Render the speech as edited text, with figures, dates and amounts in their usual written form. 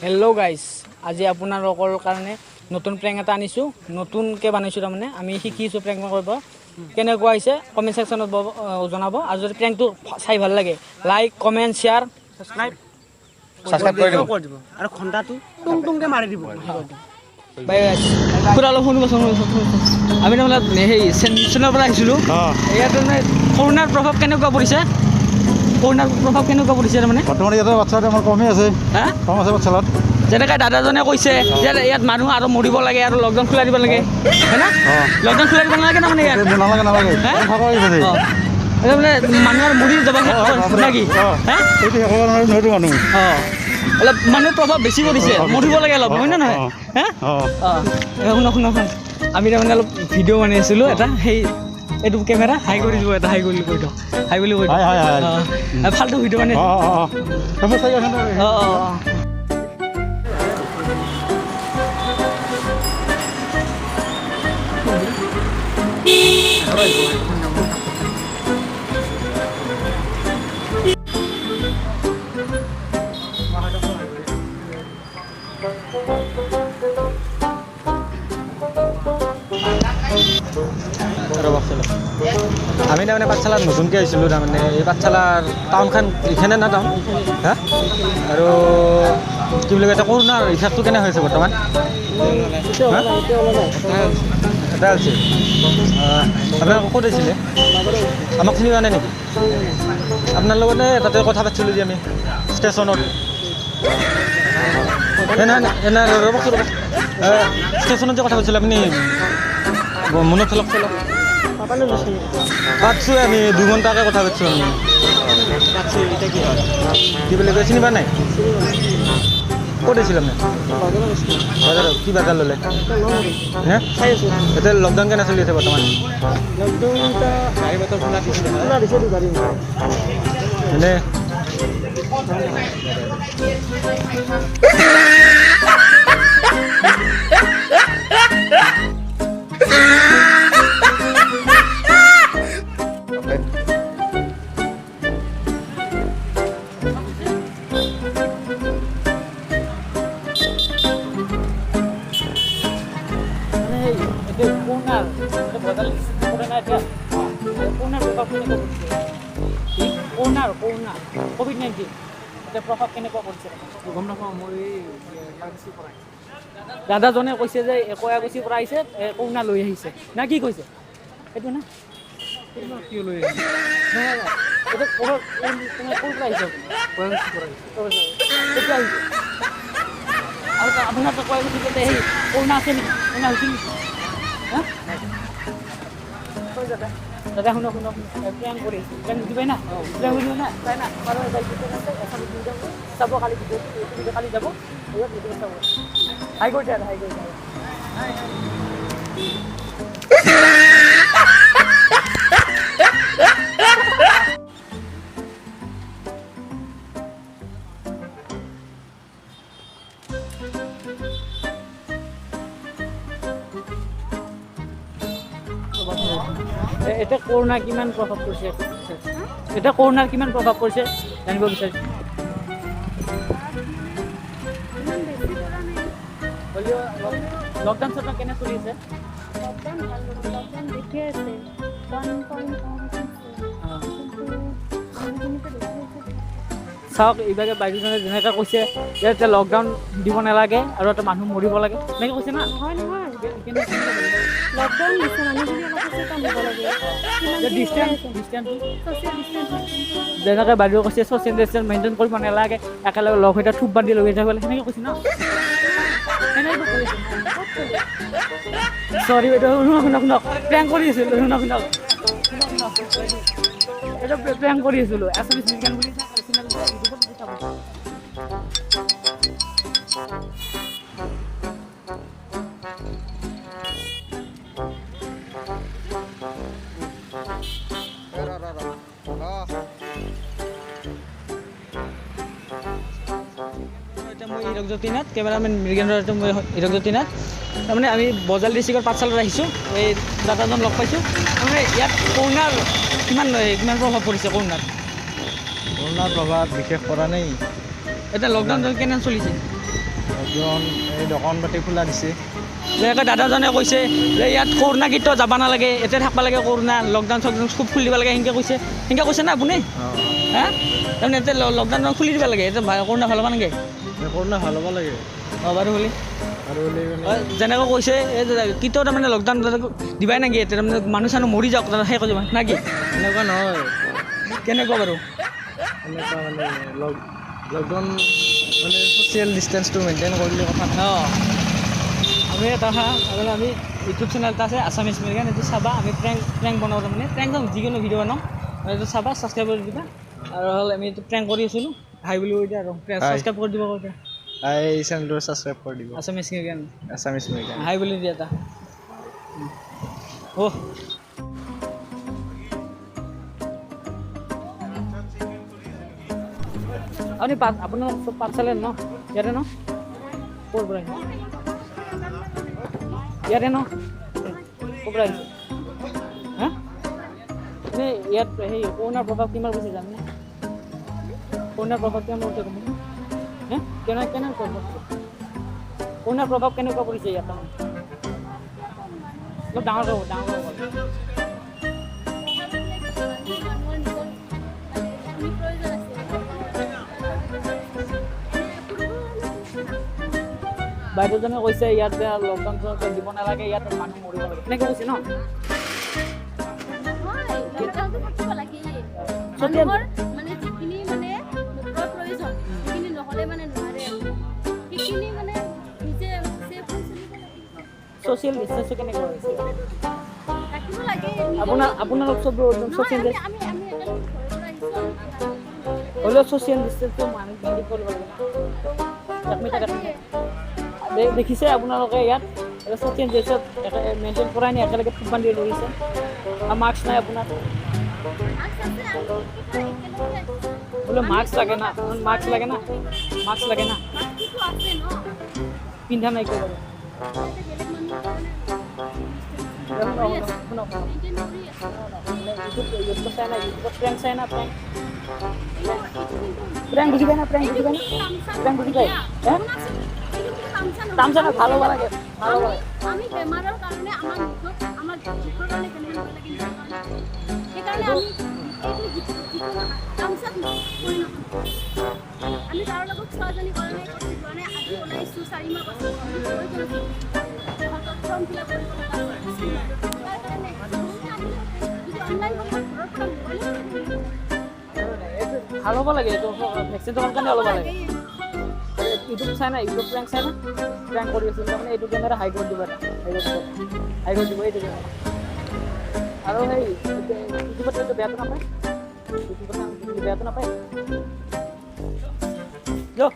Hello' guys, আজি আপোনালোকৰ কাৰণে নতুন প্ৰেংক এটা আনিছোঁ। নতুনকৈ বনাইছোঁ, তাৰমানে আমি শিকিছোঁ প্ৰেংক কৰিব। কেনেকুৱা হৈছে কমেণ্ট ছেকশ্যনত জনাব। আৰু যদি প্ৰেংকটো চাই ভাল লাগে, লাইক, কমেণ্ট, শ্বেয়াৰ, ছাবস্ক্ৰাইব কৰি দিব আৰু ঘণ্টাটো টুং টুংকে মাৰি দিব। বাই গাইজ। খুৰা, অলপ শুনিবচোন, শুনিবচোন। আমি তাৰমানে সেই চেন্নাইৰ পৰা আহিছিলোঁ। ইয়াত তাৰমানে কৰোণাৰ প্ৰভাৱ কেনেকুৱা পৰিছে? কৰোণাৰ প্ৰভাৱ কেনেকুৱা পৰিছে তাৰমানে? বৰ্তমান ইয়াতে বাচ্ছা আমাৰ কমেই আছে। হা, কম আছে বাচ্ছালত। যেনেকৈ দাদাজনে কৈছে যে ইয়াত মানুহ আৰু মৰিব লাগে আৰু লকডাউন খোলাই দিব লাগে, হয় না? লকডাউন খোলাই দিব নালাগে তাৰমানে ইয়াত? নালাগে, নালাগে। মানে মানুহ আৰু মৰি যাব নেকি? মানুহ অঁ, অলপ মানুহ প্ৰভাৱ বেছি পৰিছে, মৰিব লাগে অলপ, হয় নে নহয়? হা, অঁ। শুনক, শুনক, শুনক, আমি তাৰমানে অলপ ভিডিঅ' বনাই আছিলোঁ এটা। সেই এইটো কেমেৰা হাই কৰি দিব, এটা হাই কৰি দিয়ক, হাই বুলি কৈ দিয়ক। ফাল্টু ভিডিঅ' বনাই। অঁ অঁ। আমি তাৰমানে পাঠশালাত নতুনকৈ আহিছিলোঁ। তাৰমানে এই পাঠশালাৰ টাউনখন এইখনে না টাউন? হা, আৰু কি বুলি কয়, এতিয়া কৰোণাৰ ইফেক্টটো কেনে হৈছে বৰ্তমান? এটা হৈছে। আপোনালোক ক'ত আহিছিলে? আমাক চিনি পোৱা নাই নেকি? আপোনাৰ লগতে তাতে কথা পাতিছিলোঁ যে আমি ষ্টেচনত। নাই, ৰ'বকচোন, ৰ'ব। ষ্টেচনত যে কথা পাতিছিলোঁ, আপুনি মনত চলক চলক। পাতছোঁ আমি 2 ঘণ্টাকৈ কথা পাতিছোঁ আমি। কি বুলি কয়, চিনি পোৱা নাই? ক'ত আছিল আপুনি? বজাৰত। কি বজাৰ ল'লে হে? এতিয়া লকডাউন কেনে চলি আছে বৰ্তমান? এনে মানে সেই এতিয়া কৰোণাৰ এতিয়া বজাৰত কৰোণা, এতিয়া কৰোণাৰ প্ৰভাৱ কেনেকুৱা পৰিছে? কৰোণাৰ, কৰোণা, ক'ভিড-19 এতিয়া প্ৰভাৱ কেনেকুৱা পৰিছে? গম নাপাওঁ, মই এই পৰা। দাদাজনে কৈছে যে কয়াকুছিৰ পৰা আহিছে, কৰোণা লৈ আহিছে না কি কৈছে সেইটো না? কিয় লৈ আহিছে? নহয়, এইটো ক'ৰ ক'ৰ পৰা আহিছে? কয়াকুছিৰ পৰা আহিছে। কেতিয়া আহিছে? আৰু আপোনাৰ কয়াকুছিত সেই কৰোণা আছে নেকি? কৰোণা হৈছিল নেকি? হা, দাদা, দাদা, শুনক, শুনক, প্লেন কৰি প্লেন বুজি পাই না? প্লেন বুজি না তাই না চাব কালি ভিডিঅ'টো, এইটো ভিডিঅ' কালি যাব, এইটো চাব। হাই কৰি দিয়া, হাই কৰি দিয়া। এতিয়া কৰোণা কিমান প্ৰভাৱ পৰিছে? এতিয়া কৰোণাৰ কিমান প্ৰভাৱ পৰিছে জানিব বিচাৰিছোঁ। লকডাউন চকডাউন কেনে চলি আছে? লকডাউন ভাল, লকডাউন দেখিয়ে আছে, 1.1। কিন্তু চাওক, এইভাগে বাইদেউজনে যেনেকৈ কৈছে যে এতিয়া লকডাউন দিব নালাগে আৰু এটা মানুহ মৰিব লাগে, এনেকৈ কৈছে না? নহয়, নহয়। লকডাউন দিছে, মানুহখিনি অলপ সচেতন হ'ব লাগে। Distance, distance, social distance. যেনেকৈ বাইদেউ কৈছে, ছ'চিয়েল ডিষ্টেঞ্চ মেইনটেইন কৰিব নালাগে, একেলগে লগ হৈ থোপ বান্ধি লগ হৈ থাকিব লাগে, সেনেকৈ কৈছে ন? সেনেকৈ কৈ আছে। চৰি বাইদেউ, শুনক, শুনক, শুনক, প্ৰেংক কৰি আছিলোঁ। শুনক, শুনক, শুনক, শুনক, এইটো প্ৰেংক কৰি আছিলোঁ। আছামিজ মিউজিকেল বুলি চেনেল ইউটিউবত চাব। এতিয়া মই হিৰকজ্যোতি নাথ, কেমেৰামেন মৃগেন্দ্ৰ, মই হিৰকজ্যোতি নাথ। তাৰমানে আমি বজাল ডিষ্ট্ৰিক্টৰ পাঠশালাত আহিছোঁ। এই দাদাজন লগ পাইছোঁ। তাৰমানে ইয়াত কৰোণাৰ কিমান কিমান প্ৰভাৱ পৰিছে কৰোণাৰ? কৰোণাৰ প্ৰভাৱ বিশেষ পৰা নাই। এতিয়া লকডাউন কেনে চলিছে? লকডাউন এই দোকান পাতি খোলা দিছে। যেনেকৈ দাদাজনে কৈছে যে ইয়াত কৰোণা কেতিয়াও যাব নালাগে, ইয়াতে থাকিব লাগে, কৰোণা লকডাউন চকডাউন খুব খুলি দিব লাগে, সেনেকৈ কৈছে। সেনেকৈ কৈছে না আপুনি? হা, তাৰমানে ইয়াতে লকডাউন খুলি দিব লাগে, ইয়াতে কৰোণা ভাল হ'ব নেকি? কৰোণা ভাল হ'ব লাগে। অঁ, বাৰু বুলি আৰু যেনেকৈ কৈছে কেতিয়াও তাৰমানে লকডাউন দিবাই নেকি? ইয়াতে তাৰমানে মানুহ চানুহ মৰি যাওক, সেই কৰি যাব না কি? এনেকুৱা নহয়। কেনেকুৱা বাৰু? এনেকুৱা মানে লকডাউন মানে ছ'চিয়েল ডিষ্টেঞ্চটো মেইনটেইন কৰিলে কথা। অঁ, আমি এটা কথা, আমি ইউটিউব চেনেল এটা আছে আছামিজ মিৰ্গান, এইটো চাবা। আমি প্ৰেংক বনাওঁ, তাৰমানে প্ৰেংক যিকোনো ভিডিঅ' বনাওঁ, এইটো চাবা, ছাবস্ক্ৰাইব কৰি দিবা। আৰু হ'ল আমি এইটো প্ৰেংক কৰি আছিলোঁ, হাই বুলি কৈ দিয়া আৰু ছাবস্ক্ৰাইব কৰি দিব কৈ দিয়া। এই চেনেলটো ছাবস্ক্ৰাইব কৰি দিব, আছামিজ মিৰ্গান। আছামিজ মিৰ্গান হাই বুলি দিয়া এটা। অ' আপুনি আপোনাৰ চব পাঠশালাত ন? ইয়াতে ন? ক'ৰ পৰা আহিছে? ইয়াতে ন? ক'ৰ পৰা আহিছে? হা, এনেই ইয়াত সেই কৰোণাৰ প্ৰভাৱ কিমান পৰিছে জানেনে? কৰোণাৰ প্ৰভাৱ কিমান পৰিছে গম পাইছে? হে, কেনে প্ৰভাৱ, কৰোণাৰ প্ৰভাৱ কেনেকুৱা পৰিছে ইয়াত? তাৰমানে অলপ ডাঙৰ ক'ব, ডাঙৰ ক'ব। বাইদেউজনে কৈছে ইয়াত লকডাউন চকডাউন দিব নালাগে, ইয়াত মানুহ মৰিব লাগে, এনেকৈ কৈছে ন? মানে যিখিনি মানে প্ৰয়োজন সেইখিনি নহ'লে মানে নোৱাৰে, সেইখিনি মানে নিজে ছ'চিয়েল ডিষ্টেঞ্চটো কেনেকুৱা হৈছে ৰাখিব লাগে। আপোনালোক চব ছ'চিয়েল হ'লেও ছ'চিয়েল ডিষ্টেঞ্চটো মানুহ মেইনটেইন কৰিব লাগে। এক মিটাৰ, এক মিটাৰ। দেখিছে আপোনালোকে ইয়াত ছ'চিয়েল ডিষ্টেঞ্চ মেইনটেইন কৰাই নাই, একেলগে থোপ বান্ধি ৰৈছে। আৰু মাস্ক নাই আপোনাৰ? বোলে মাস্ক লাগে না, মাস্ক লাগে না, মাস্ক লাগে না, পিন্ধা নাই কিয় বাৰু? ইউটিউবত চাই না, ইউটিউবত প্ৰেংক চাই না? প্ৰেংক প্ৰেংক বুজি পায় না? প্ৰেংক বুজি পায় না? প্ৰেংক বুজি পায়? তামচা না, ভাল হ'ব লাগে, ভাল হ'ব লাগে। আমি বেমাৰৰ কাৰণে আমাৰ নিজৰ আমাৰ জীৱৰ কাৰণে কেনেকৈ লাগে, সেইকাৰণে আমি এইটো যিটো তামচাত পৰিণত। আমি কাৰো লগত ছোৱাজনী কৰা নাই, ক'তো যোৱা নাই, আজি ওলাইছোঁ 4 মাহ পাছত, ফৰ্ম ফিল আপ কৰিব লগা তাৰ কাৰণে যদি অনলাইন ঘৰৰ পৰা মোবাইলত ভাল হ'ব লাগে। এইটো ভেকচিনটো সোনকালে ওলাব লাগে। ইউটিউব চাই না? ইউটিউব প্ৰেংক চাই না? প্ৰেংক কৰি আছিলোঁ, তাৰমানে এইটো কেমেৰা হাই কৰি দিব, এটা হাই কৰি দিব, হাই কৰি দিব এইটো কেমেৰা। আৰু সেই ইউটিউবত এইটো বেয়াটো নাপায়, ইউটিউবত বেয়াটো নাপায়। যো।